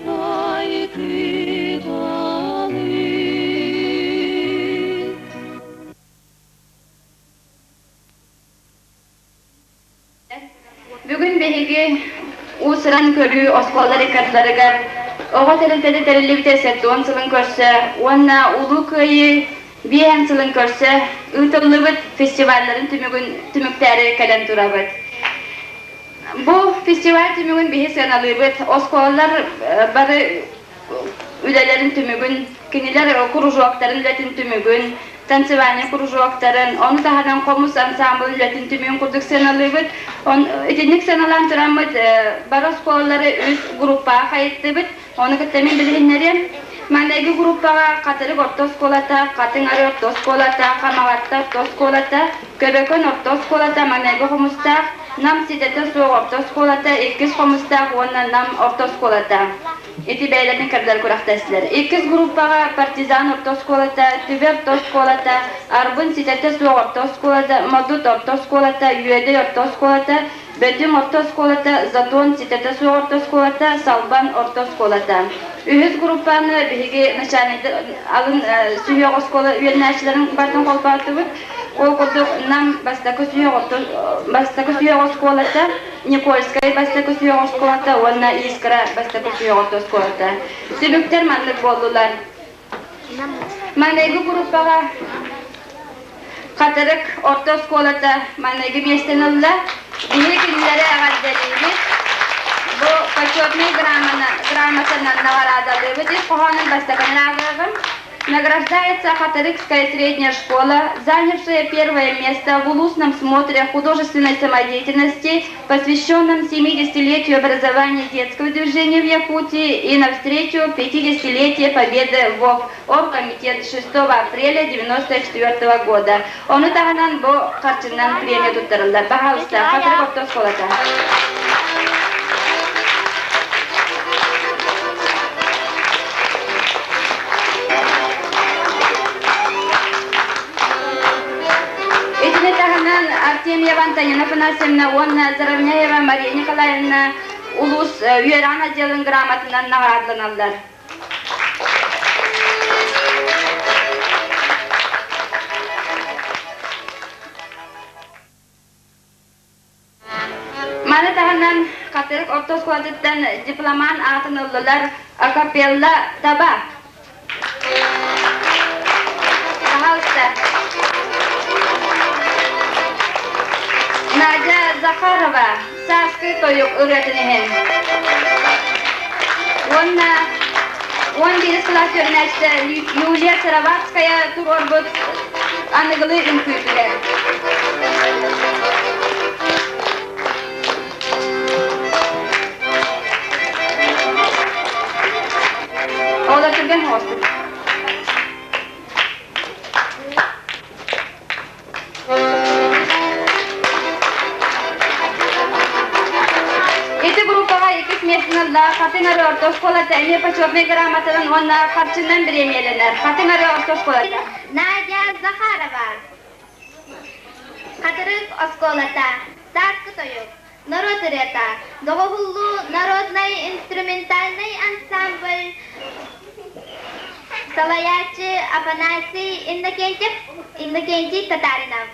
Бүгүн биһиги уус-уран көрүү оскуолалар иккардыларыгар оҕо тэрилтэтэ тэриллибитэ 70 сылын көрсө уонна Улуу Кыайыы биэһэн сылын көрсө ыытыллыбыт фестивалларын түмүгүн түмүктээри кэлэн турабыт. Бу фестиваль түмүгүн биһи сыаналыыбыт. Оскуолалар бары үлэлэрин түмүгүн, кинилэр кружоктарын үлэтин түмүгүн, танцевальнай кружоктарын, ону таһынан хомус ансамблын үлэтин түмүгүн курдук сыаналыыбыт. Итинник сыаналаан тураммыт бары оскуолалары үс группаҕа хайыттыбыт. Ону кытта мин билиһиннэриэм. Маҥнайгы группаҕа Хатырык орто оскуолата, Хатыҥ Арыы орто оскуолата, Хамаҕатта орто оскуолата, Көбөкөн орто оскуолата маҥнайгы хомустаах, Нам ситэтэ суох орто оскуолата, иккис хомустаах уонна Нам орто оскуолата. Ити бэйэлэрин кырдар күрэхтэстилэр. Иккис группаҕа Партизан орто оскуолата, Түбэ орто оскуолата, Арбын ситэтэ суох орто оскуолата, Модут орто оскуолата, Үөдэй орто оскуолата, Бөтүҥ орто оскуолата, Затон ситэтэ суох орто оскуолата, Салбан орто оскуолата. Үһүс группаны биһиги начальник алын сүһүөх оскуола үөрэнээччилэрин барытын холбоотубут. Ол курдук Нам бастакы сүһүөх орто бастакы сүһүөх оскуолата, Никольскай бастакы сүһүөх оскуолата уонна Искра бастакы сүһүөх орто оскуолата. Түмүктэр маннык буоллулар. Маҥнайгы группаҕа Хатырык орто оскуолата маҥнайгы миэстэни ылла. Биһиги кинилэри эҕэрдэлиибит. Бу почетнай грамотанан наҕараадалыыбыт. Ис хоһоонун бастакынан ааҕыаҕым. Награждается Хатырыкская средняя школа, занявшая первое место в улусном смотре художественной самодеятельности, посвященном 70-летию образования детского движения в Якутии и навстречу 50-летию Победы в Оргкомитет 6 апреля 1994 года. Ону таһынан бу харчынан премия туттарыллар. Пожалуйста, Хатырык орто оскуолата. Итини таһынан Артемьева Антонина Афанасьевна уонна Заровняева Мария Николаевна улуус үөрэҕин отделын грамотынан наҕараадаланаллар. Маны таһынан Хатырык орто оскуолатыттан дипломант аатын ыллылар Акапелла Таба. Пожалуйста. Надя Захарова Сааскы тойук ырыатын иһин. Уонна 11 сылаас үөрэнээччитэ Юлия Сыроватская туруорбут аныгылыы үҥкүүтүгэр. Оҕолор түргэн оҕостук. Ити группаҕа иккис миэстэни ылла Хатыҥ Арыы орто оскуолата эмиэ почетнай грамотанан уонна харчынан бириэмийэлэнэр. Хатыҥ Арыы орто оскуолата. Надя Захарова. Хатырык оскуолата. Сааскы тойук. Норуот ырыата. Доҕоһуллуу народнай инструментальнай ансамбль салайааччы Афанасий Иннокентьев, Иннокентий Татаринов.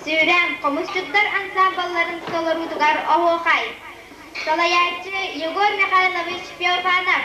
Сүүрээн хомусчуттар ансаамбалларын толоруутугар оһуохай. Салайааччы Егор Михайлович Феофанов.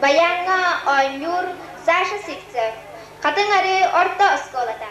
Баяҥҥа оонньуур Саша Сивцев, Хатыҥ Арыы орто оскуолата.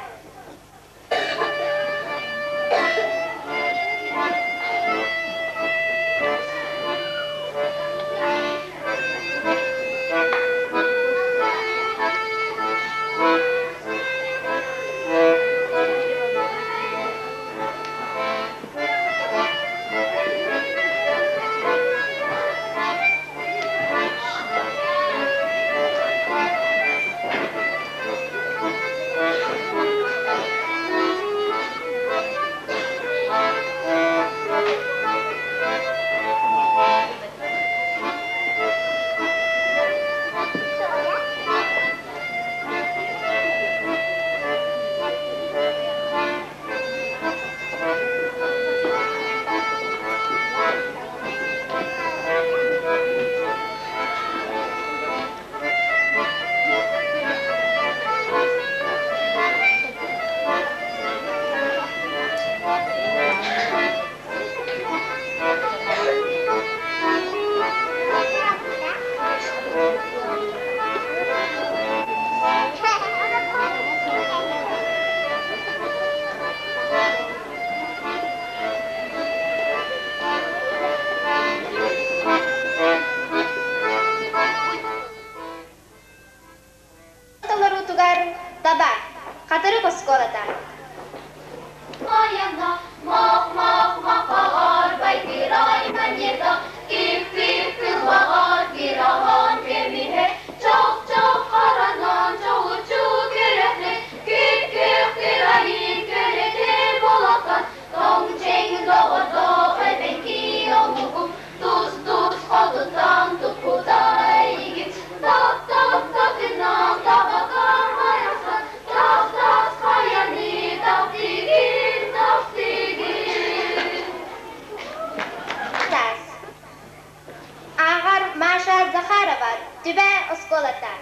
оскуолата.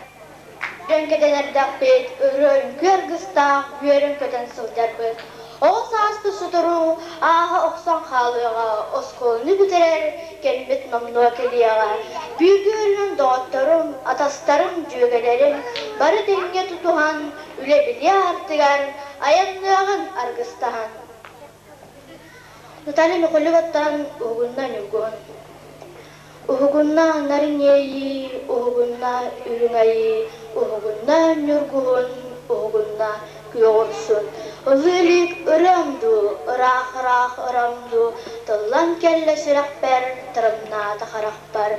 Дьон кэтэн эрдэхпит, ырыа үҥкүү аргыстаах үөрэн-көтөн сылдьарбыт. Оҕо сааспыт сотору ааһа охсон хаалыаҕа, оскуоланы бүтэрэр кэммит номнуо кэлиэҕэ. Бииргэ үөрэнэн доҕотторум, атастарым, дьүөгэлэрим бары тэҥҥэ тутуһан, үлэ-билии аартыгар айанныаҕын аргыстаһан. Наталья Михайловаттан уһугунна Ньургуһун. Уһугунна нарын иэйии, уһугунна үрүҥ айыы, уһугунна ньургуһун, уһугунна күөх урсун. Ылыы илик ырыам дуу, ыраах-ыраах ырам дуу, тыллан кэллэ сүрэхпэр, тырымнаата харахпар.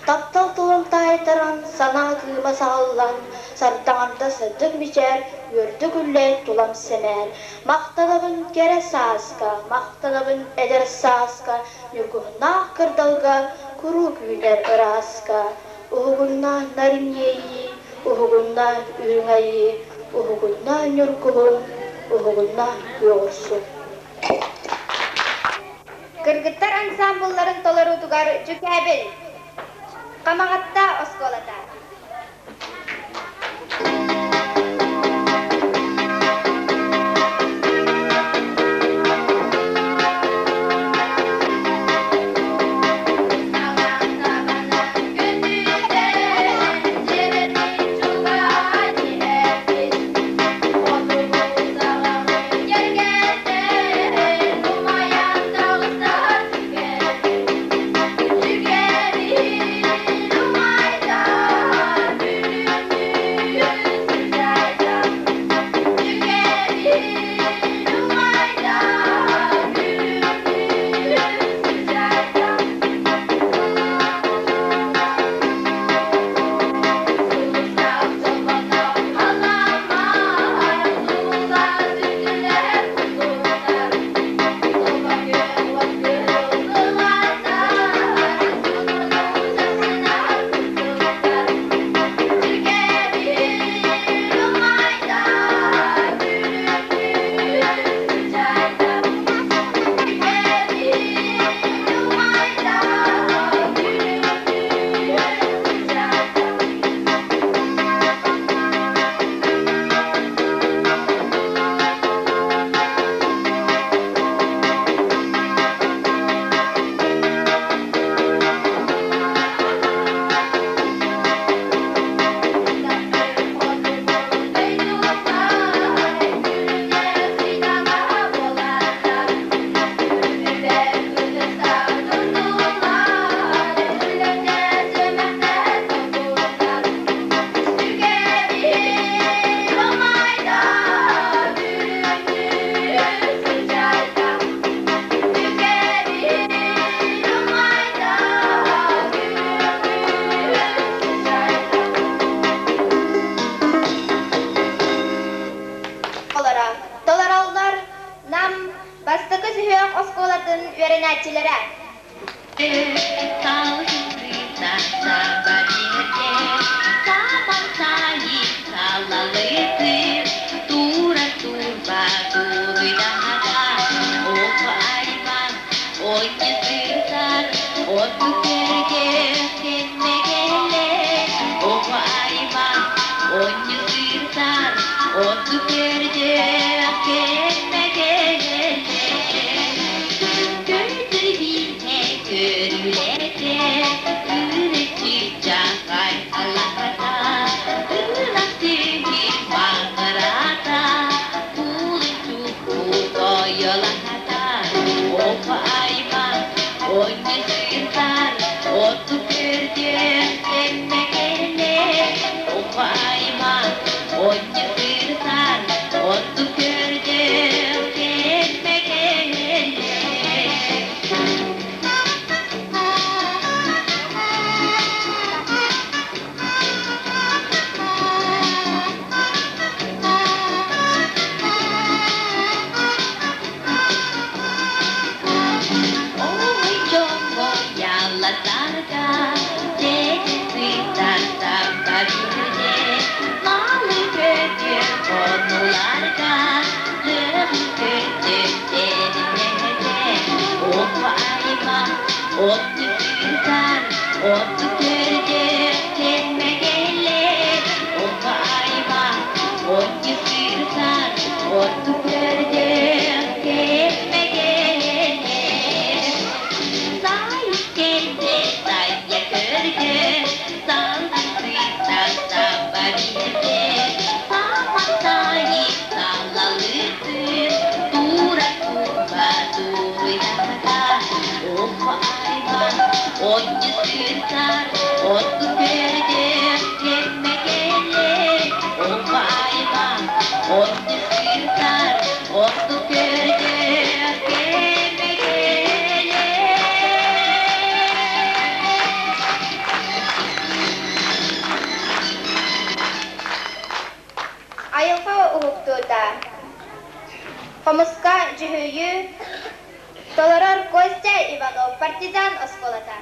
Таптал тылын таайтаран, санаа кыыма саҕыллан, сардаҥарда сырдык мичээр, үөрдэ күллэй тулам сэмээр. Махтанабын кэрэ сааска, махтанабын эдэр сааска, ньургуһуннаах кырдалга куруук үүнэр ырааска. Уһугунна нарын иэйии, уһугунна үрүҥ айыы, уһугунна ньургуһун, уһугунна күөх урсун. Кыргыттар ансаамбылларын толоруутугар Дьүкээбил, Хамаҕатта оскуолата. Толороллор Нам бастакы сүһүөх оскуолатын үөрэнээччилэрэ. Айылҕа уһуктуута Хомуска дьүһүйүү толорор Костя Иванов партизан оскуолата.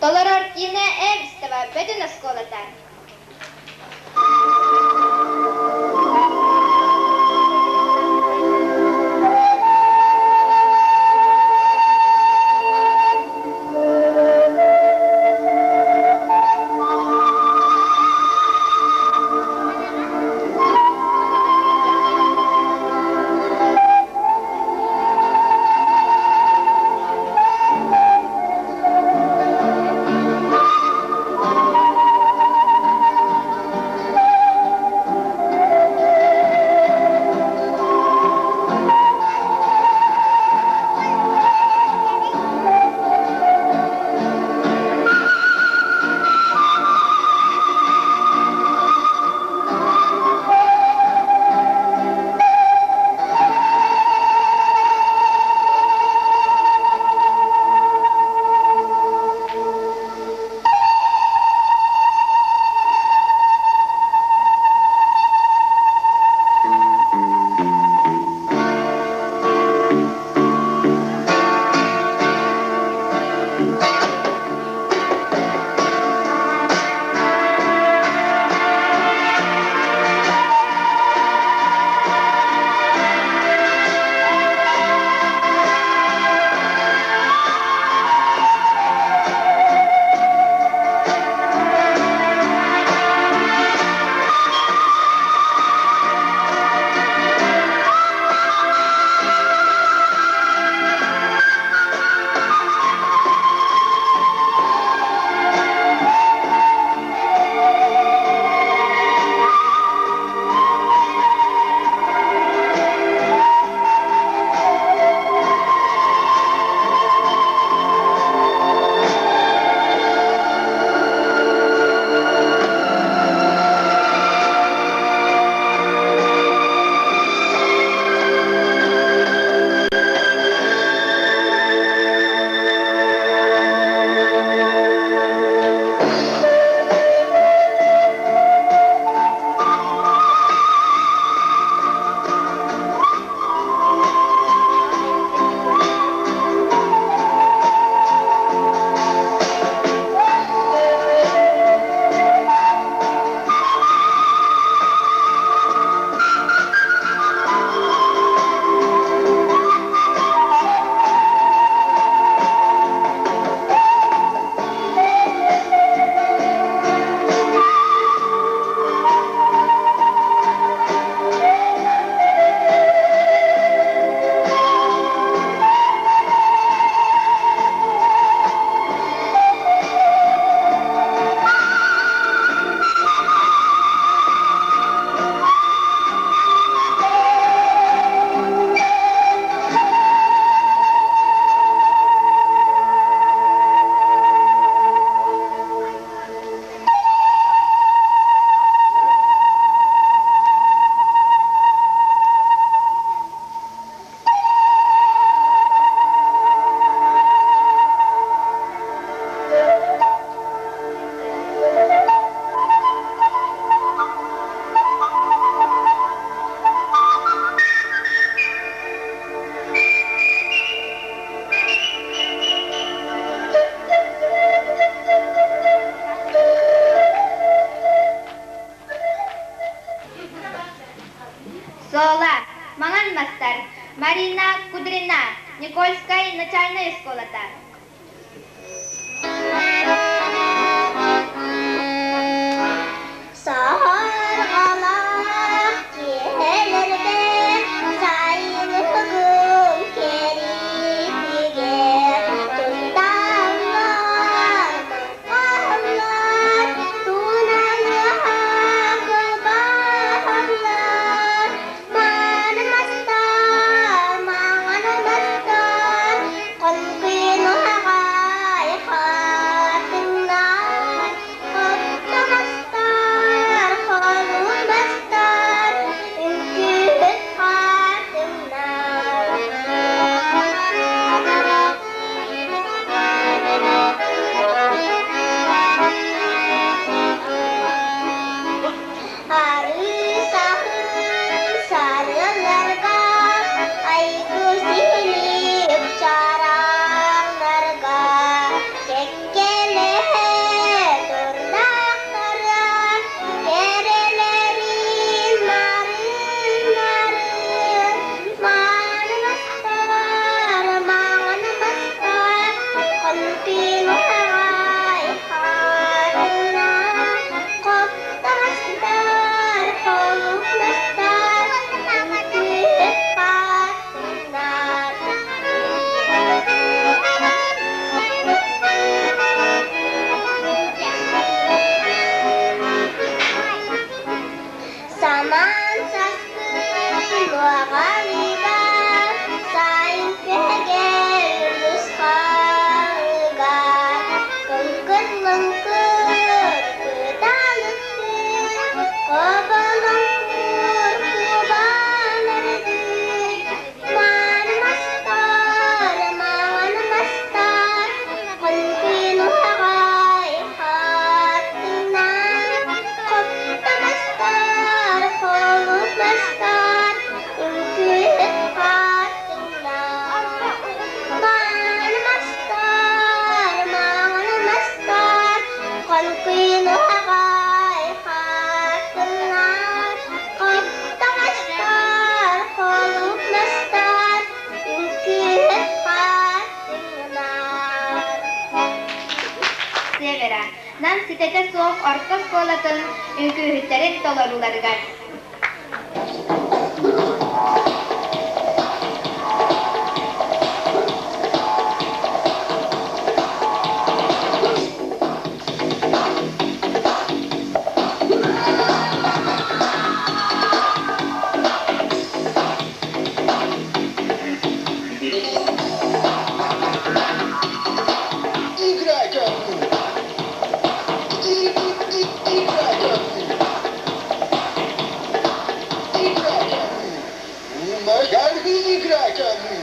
Толорор Тина Эбстова Бөтүн оскуолата. Марина Кудрина, Никольскай начальнай оскуолата. Саһарҕалаах киэһэлэрбэр сайылыгым кэриэтигэр тусталлар, муҥхаллар, туналыһа кылбаһаллар. Мааны мастар, маҥан мастар, Хонкуйун аҕай хатыҥнар, Хоптоҥостор, холумастар, Үҥкүүһүт хатыҥнар. Арыы-саһыы сарыалларга, айгыр-силик чараҥнарга, кэккэлэһэ турдахтара, кэрэлэрин нарын-нарын, мааны мастар, маҥан мастар, хонтуйун аҕай хатыҥнар, Хоптоҥостор, холумастар, үҥкүүһүт хатыҥнар. Самаан саспын уоҕалыыга, сайын күһэгэр нусхалыга, Кыҥкыр-лыҥкыр кыталыктыыр, хоболоҥкур кубалардыыр, Мааны мастар, маҥан мастар, хонкуйун уһаҕай хатыҥнар, Хопто мастар, холук мастар, үҥкүүһүт хатыҥнар. Мааны мастар, маҥан мастар, хонкуйун уһаҕай хатыҥнар, Хопто мастар, холук мастар, үҥкүүһүт хатыҥнар. Севера, Нам ситэтэ суох орто оскуолатын үҥкүүһүттэрин толорууларыгар. Играй кому! Играй кому! Играй кому! На играй кому!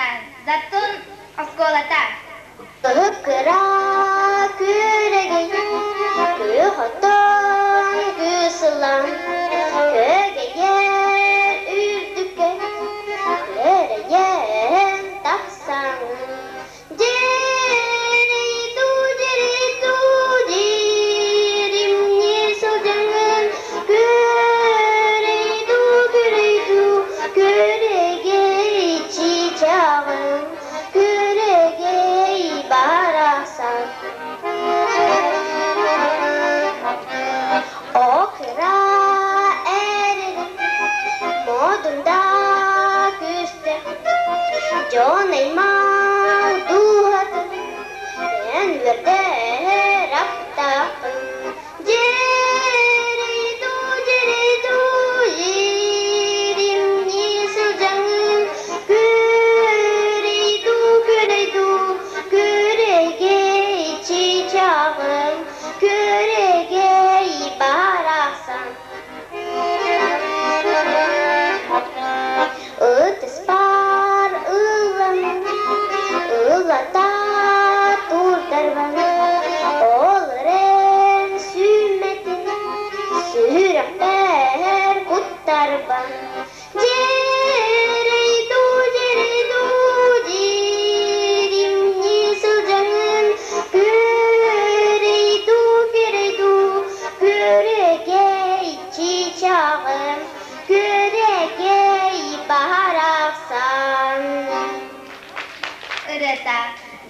Корякина, Заттун оскуолата. Кыра күөрэгэй, күөх оттон күс ылан, күөгэйэр үрдүккэ күөрэйэн тахсан, Дьиэрэй-дуу, дьиэрэй-дуу, диримнии сылдьаҥҥын, күөрэй-дуу, күөрэй-дуу, күөрэгэй чыычааҕым, күөрэгэй барахсан. О кыра эрэрин модунда күстэ, дьон аймах дууһатын эн үөрдэр аптааххын. Дьиэрэй-дуу, дьиэрэй-дуу, иримнии сылдьаҥҥын, күөрэй-дуу, күөрэй-дуу, күөрэгэй чыычааҕым, күөрэгэй барахсан. Ытыспар ылламмын, ыллата турдарбын, ол эрэн сүмэтин сүрэхпэр куттарбын. Дьиэрэй-дуу, дьиэрэй-дуу, диримнии сылдьаҥҥын, күөрэй-дуу, күөрэй-дуу, күөрэгэй чыычааҕым, күөрэгэй барахсан. Ырыата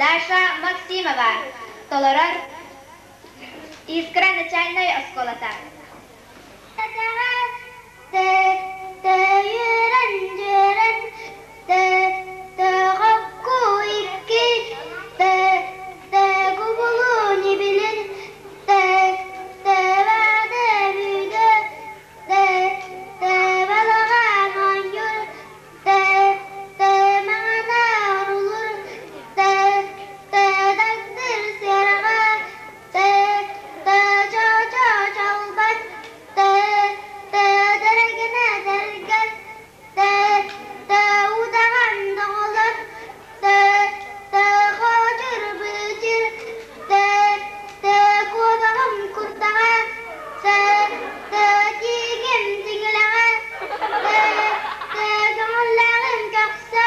Даша Максимова толорор Искра начальнай оскуолата. Төйүрэн дьүөрэн Төҕөкку икки Төгубулу билин Төбөдө бүдө Төбөлөҕөн оонньуур Төмаҥана орулуур Төдагдыр сыараҕа Чо-чо чолбон Тө-дэрэгинэ дэргэн Тө-удаҕан доҕолор Тө-хочур быычыр Тө-куобаҕым куртаҕа Тө-тиигим тиҥилэҕэ Тө-көҥүллээҕим көхсө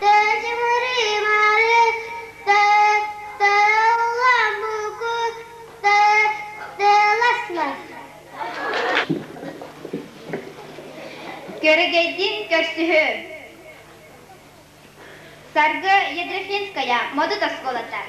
Тө-чымырыы маары Тө-ыллаан буку Тө-ласлар. Көрүгэйдиин көрсүһүү. Саргы Ядрихинская, Модут оскуолата.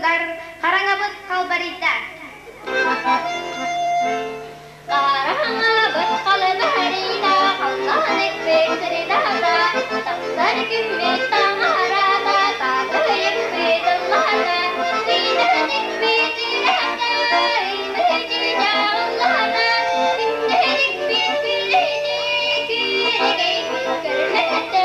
Ортотугар хараҥабыт халбарыйда. Хараҥабыт халбарыйда, халлаан экпиэт тахсар күммүт таҥарата, таатыйыкпыт ыллаата, ыйданикпит үрэхтэ, ыйбыт дьаҕыллаата, күннэрикпит күлэйдэ, күөрэгэй көрүлээтэ.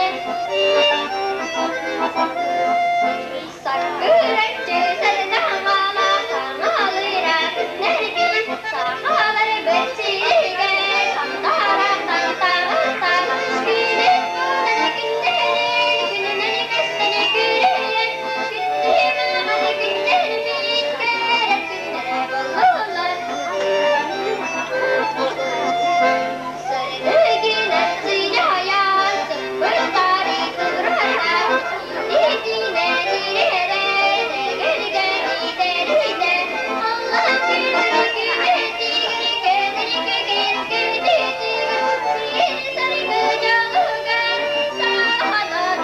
Саккыраччы сардаҥала саҥалыыра күннэрбит, сахалар бэччигэ сандара тантаҕата, күнүн буолан күннэрин, күнүнэн көстөн күрүйэн, күндү маҕан күннэрбит көрөр күннэрэ буоллулар. Сырдыгынан сыдьаайан, сыппыртары турара, итинэн ирэрэ, дэгэргэни тэрийдэ, Аллах күнү күнэтигэр, көтүтүгэр, сир саргы дьолугар, сахаларын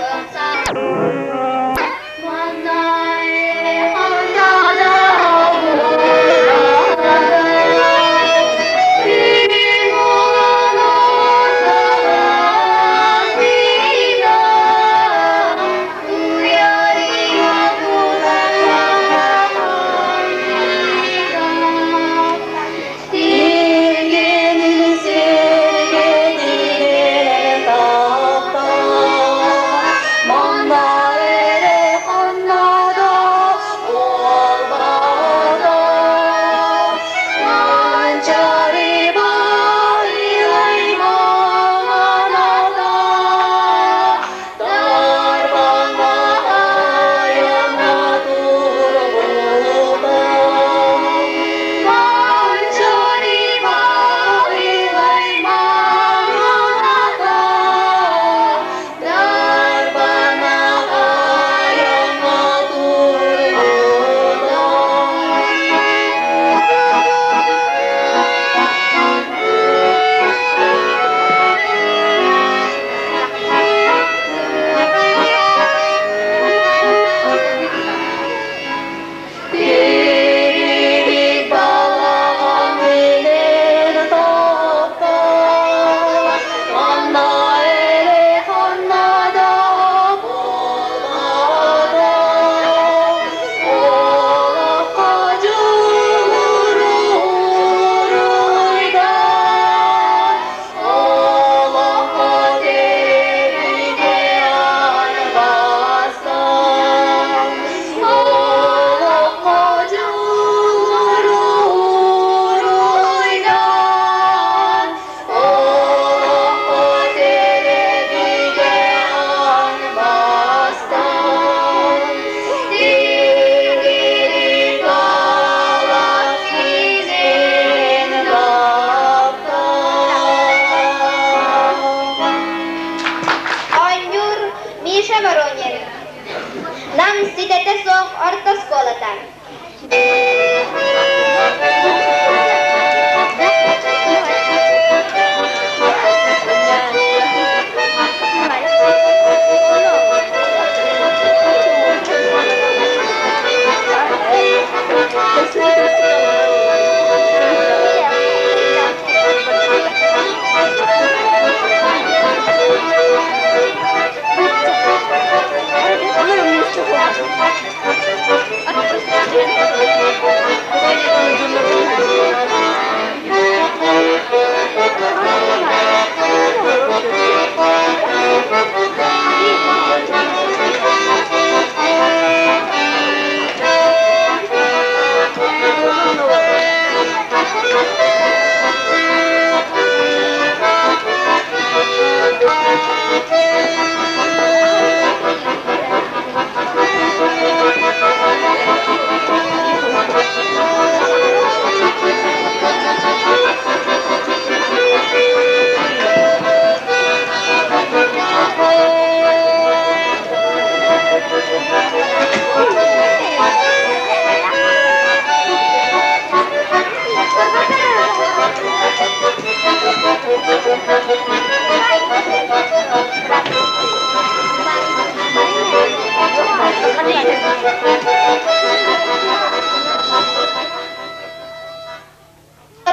Оонньуур Миша Воронин. Нам ситэтэ суох орто оскуолата.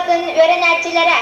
оскуолатын үөрэнээччилэрэ.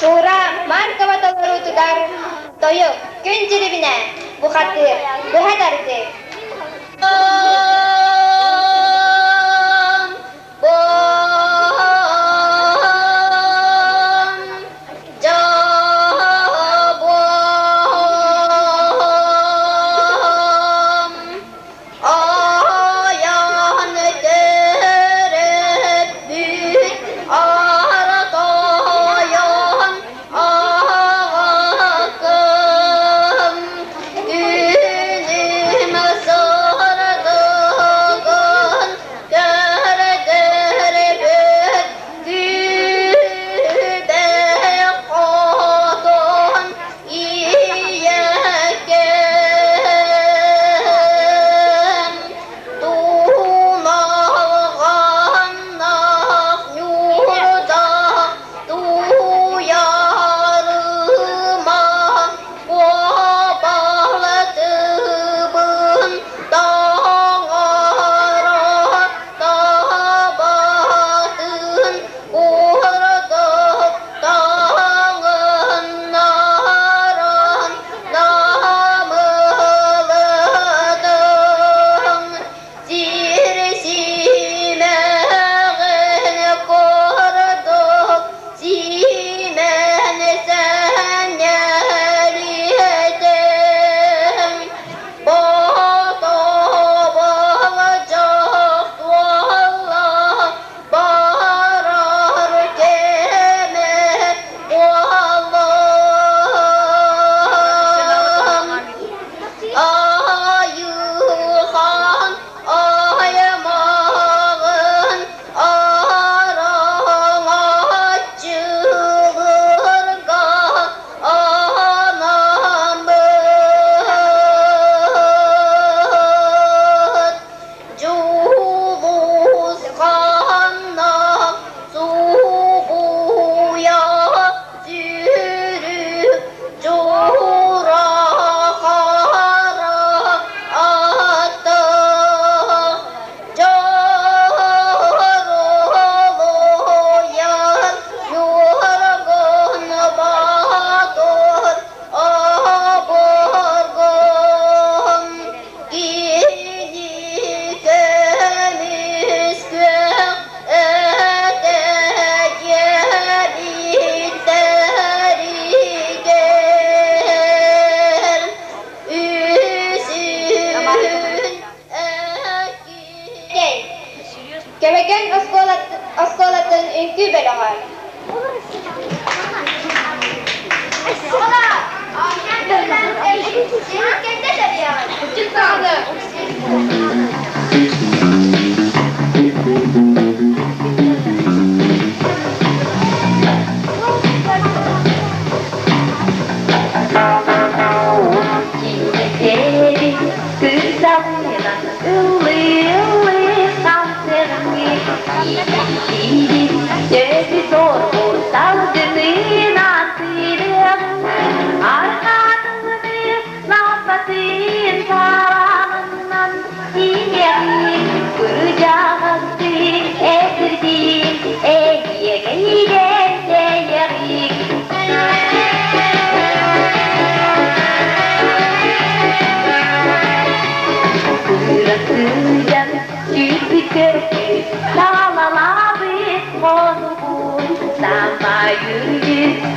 Шура Маркова толоруутугар тойук, күн дьирибинэ, бухатыыр, быһа тардыы. Айан төрөппүт артайан ағакым, күнім сырдык.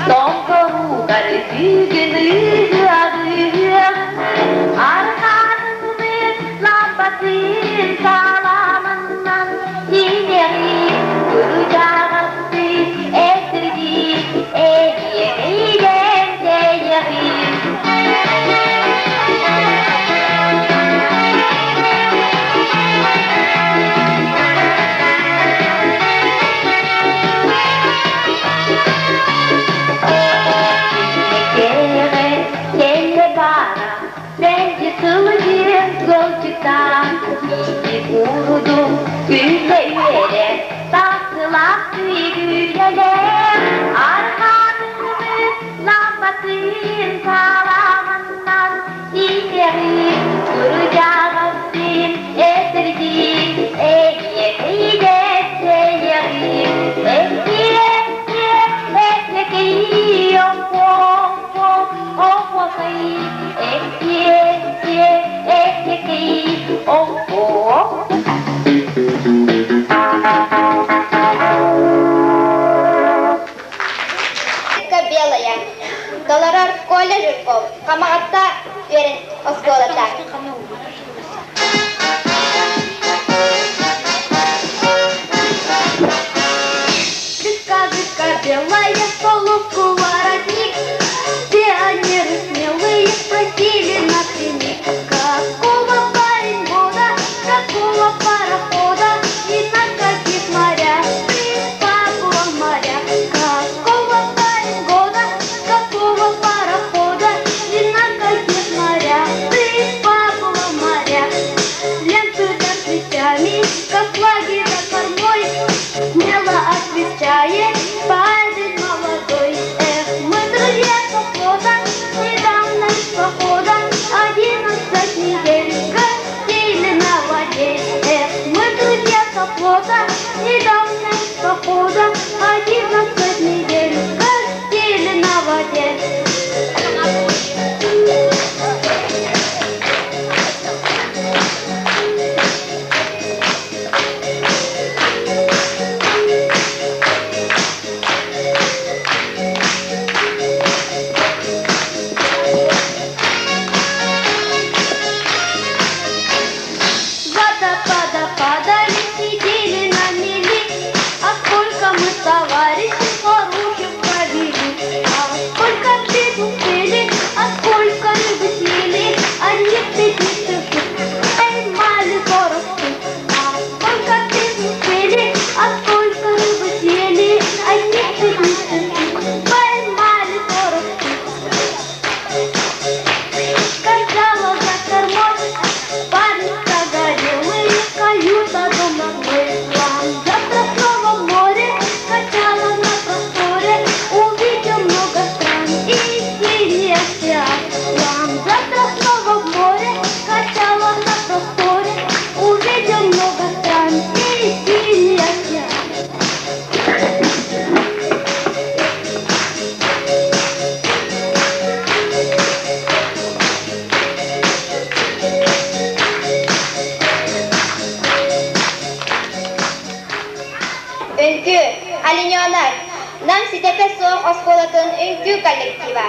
Тоҥкоругар бүгүн ыһыаҕыам, Арҕаанымыт лампатын саламынан симэҕин, кырдьаҕастыы этирдии, эһиэхэйдэн тэйэҕин. Кэҕэ кэллэ баара, мэлдьи сылдьыам ыалдьыттаан, ити курдук күндэ үөрэ, тахсылаах күүгүлэлэр, арҕаатыгыт лампатын саламаннан ситэҕин, кырдьаҕастыын этэрдиин, эйиэхэйдэн тэйэҕин, Белая. Толорор Коля Жирков. Хамаҕатта үөрэн оскуолата. Сказка белая, полоску воротник. Пионеры смелые спросили напрямик. Какого парень года, какого парохода и на каких морях ты побыл морях? Какого парень года, какого парохода и на каких морях ты побыл морях? Ленты за плечами, как флаги за кормой, смело отвечает парень молодой. Эх, мы друзья похода, недавно из похода, 11 недель гостили на воде. Эх, мы друзья со флота, недавно из похода, 11 недель гостили на воде. Водопада падали, сидели на мели, а сколько мы товарищей хороших провели, а сколько песен спели, а сколько рыбы съели, одних 50 штук поймали 40 штук. А сколько песен спели, а сколько рыбы съели, одних 50 штук поймали 40 штук. Качала за кормой, парень загорелый, каюта дом родной. Вам завтра снова в море, качала на просторе, увидел много стран и синий океан. Вам завтра снова в море, качала на просторе, увидел много стран и синий океан. Үҥкүү, Олененок, Нам ситэтэ суох оскуолатын үҥкүү коллектива.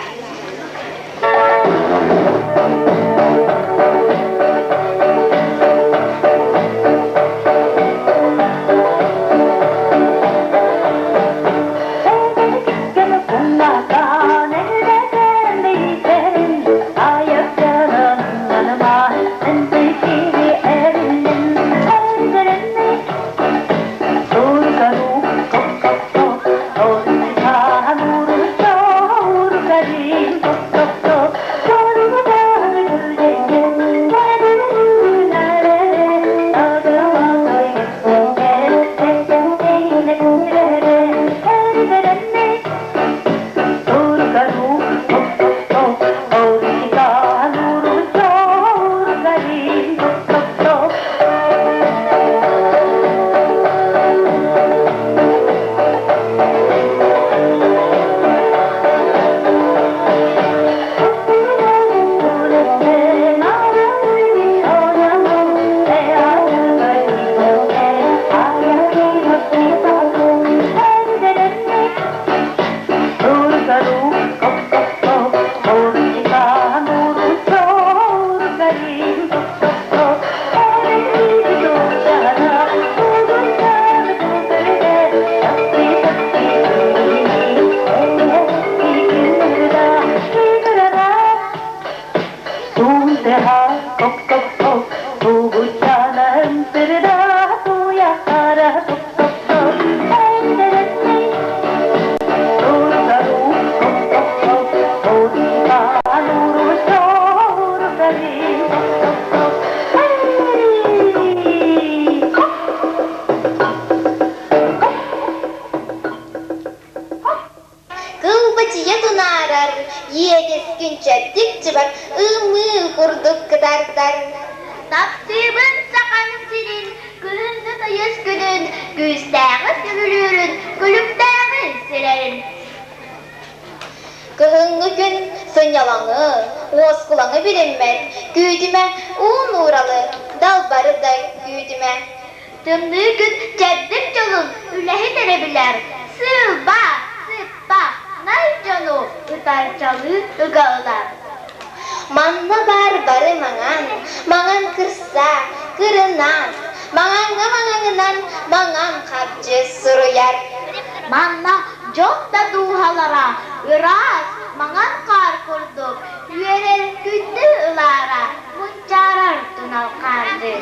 Кылабачыйа тунаарар, иэдэскин чэбдик чыбар, ымыы курдук кытардар. Таптыыбын Сахам сирин күһүҥҥү тыйыс күнүн, күүстээҕи сөбүлүүрүн, күлүктээҕи сирэрин. Кыһыҥҥы күн сынньалаҥы, уоскулаҥы билиммэт, күүтүмэ уун ууралы, далбары да күүтүмэ. Тымныы күн чэбдик дьолун үлэһит эрэ билэр, сыылба, сыппа, най дьону ытарчалыы ыга ылар. Манна баар бары маҥан, маҥан кырса, кырынаас, маҥаҥҥа маҥаҥынан маҥан хабдьы суруйар. Манна дьон да дууһалара ыраас, маҥан хаар курдук үөрэр күндү ылаара мунчаарар тунал хаардыы.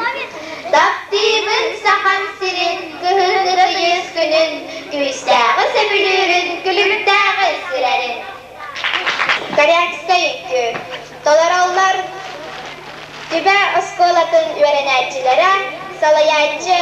Таптыыбын Сахам сирин кыһыҥҥы тыйыс күнүн, күүстээҕи сөбүлүүрүн, күлүктээҕи сирэрин. Корякскай үҥкүү. Толороллор Түбэ оскуолатын үөрэнээччилэрэ, салайааччы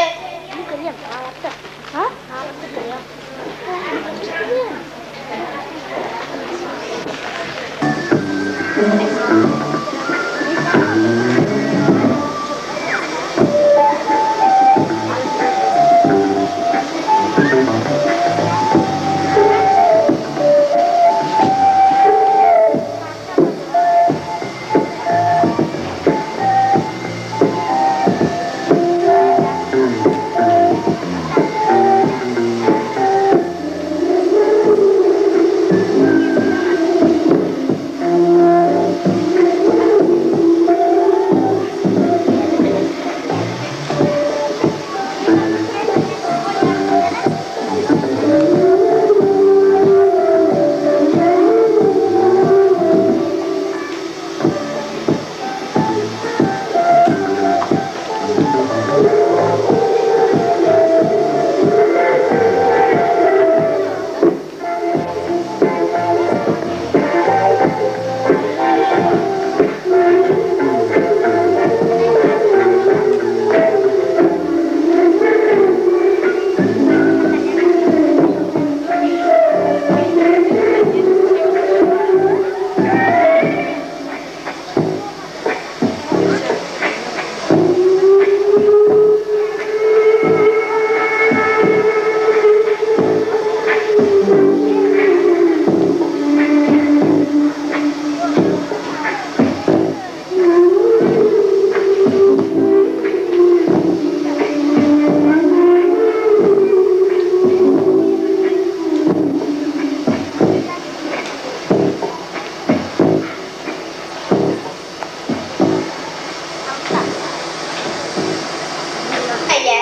Эйэ,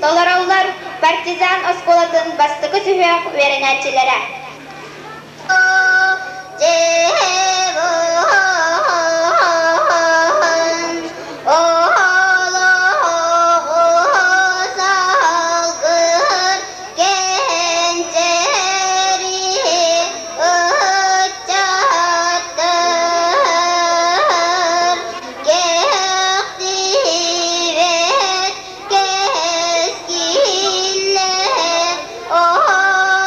толороллор партизан оскуолатын бастакы сүһүөх үөрэнээччилэрэ. Кэскиллээх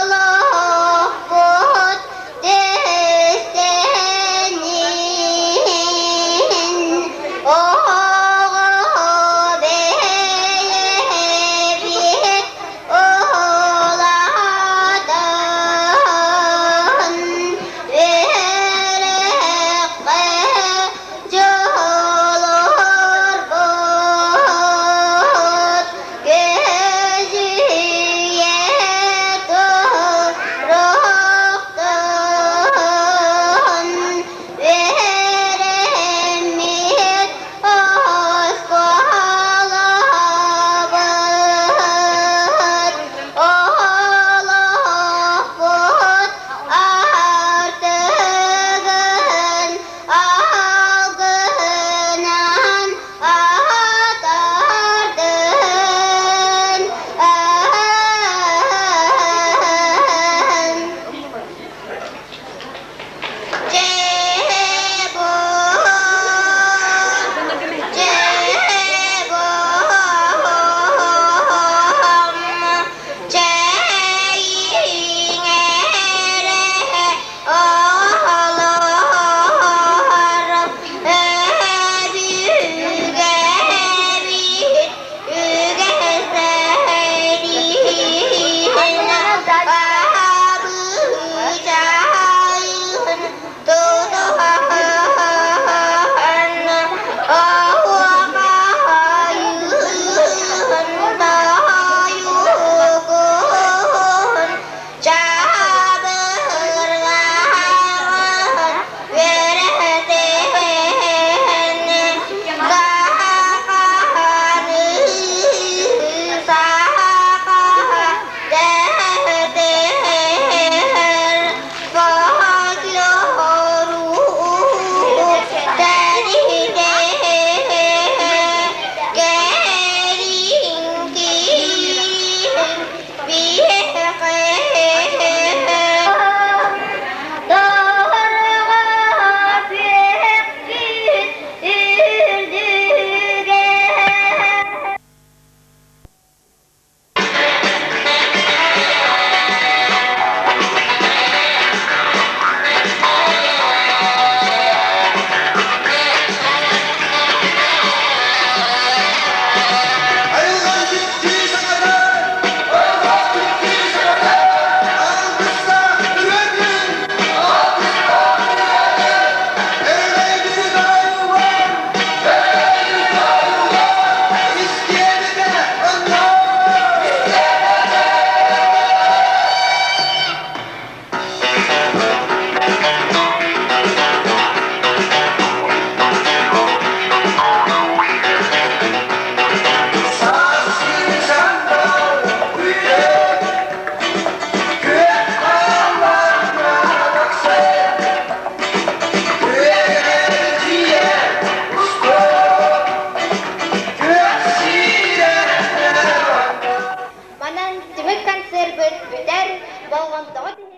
олох. ыҥырбыт бүтэр, болҕомтоҕут иһин.